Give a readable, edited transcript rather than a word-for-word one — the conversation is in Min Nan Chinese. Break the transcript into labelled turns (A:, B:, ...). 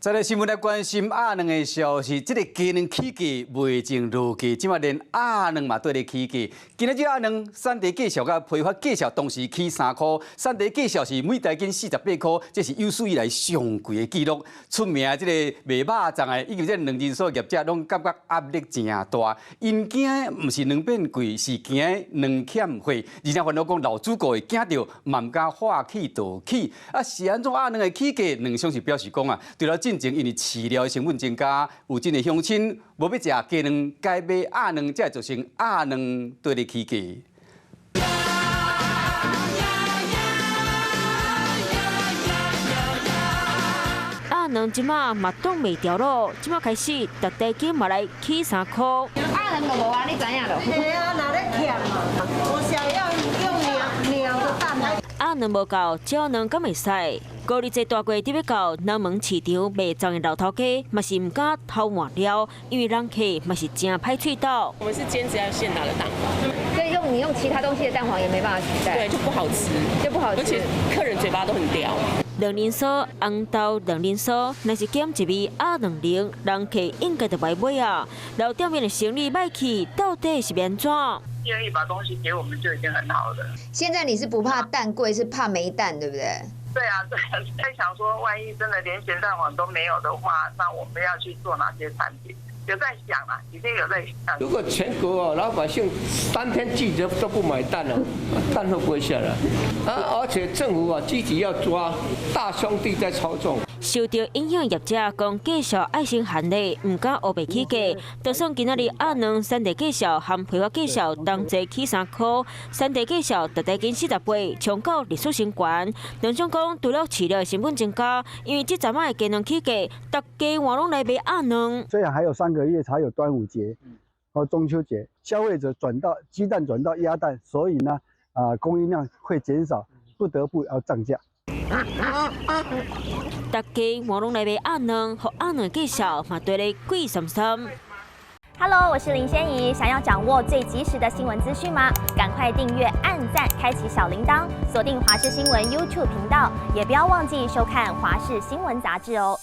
A: 再來新聞來關心鴨卵的消息，這個雞卵起價袂淨落價，這馬連鴨卵嘛綴咧起價。今仔日鴨卵產地價數佮批發價數同時起3箍，產地價數是每台斤48箍，這是有史以來上貴的紀錄。出名這個賣肉粽的以及這個卵連鎖業者攏感覺壓力誠大，𪜶驚毋是卵變貴，是驚卵欠貨。而且煩惱講老主顧會驚著，嘛毋敢話起就起。啊，是按怎鴨卵會起價？卵商是表示講啊，除了進前因為飼料的成本增加，有真濟鄉親無欲食雞卵，改買鴨卵，才會造成鴨卵綴咧起價。
B: 鴨卵這馬嘛擋袂牢囉，這馬開始，逐台斤嘛來起3箍。
C: 鴨卵就無啊，你知影囉？
D: 嘿啊，若咧欠嘛，我想要用鳥鳥的蛋來。
B: 鴨卵無夠，鳥卵敢會使？高麗濟大過佇欲到南門市場賣粽的老頭家，嘛是毋敢偷換料，因為人客嘛是誠歹喙斗。
E: 我們是堅持要現打的蛋黃，
C: 所以用你用其他東西的蛋黃也沒辦法取代。
E: 對，就不好吃，
C: 就不好吃，
E: 而且客人嘴巴都很刁。
B: 卵磷酥、紅豆卵磷酥，若是減一味鴨卵奶，人客應該就袂買啊。老店面的生意歹去，到底是欲按怎？
F: 願意把東西給我們就已經很好了。
C: 現在你是不怕蛋貴，是怕沒蛋，對不對？
F: 對啊，對啊，在想說，萬一真的連鹹蛋黃都沒有的話，那我們要去做哪些產品？有在想啊，已經有在想。
G: 如果全國哦老百姓3天拒絕都不買蛋了，蛋會不會下來？啊，而且政府啊積極要抓大兄弟在操縱。
B: 受著影響業者講，繼續愛先限咧，毋敢烏白起價。就算今仔日鴨卵產地價數和批發價數同齊起3箍，產地價數逐台斤48，衝到歷史新高。卵商講，除了飼料的成本增加，因為這陣仔的雞卵起價，逐家換攏來買鴨卵。
H: 雖然還有3個月才有端午節和中秋節，消費者轉到雞蛋轉到鴨蛋，所以呢，啊供應量會減少，不得不要漲價。
B: 逐家換攏來買鴨卵，予鴨卵價數嘛綴咧貴參參。
I: Hello，我是林仙怡，想要掌握最及時的新聞資訊嗎？趕快訂閱、按讚、開啟小鈴鐺，鎖定華視新聞 YouTube 頻道，也不要忘記收看華視新聞雜誌哦。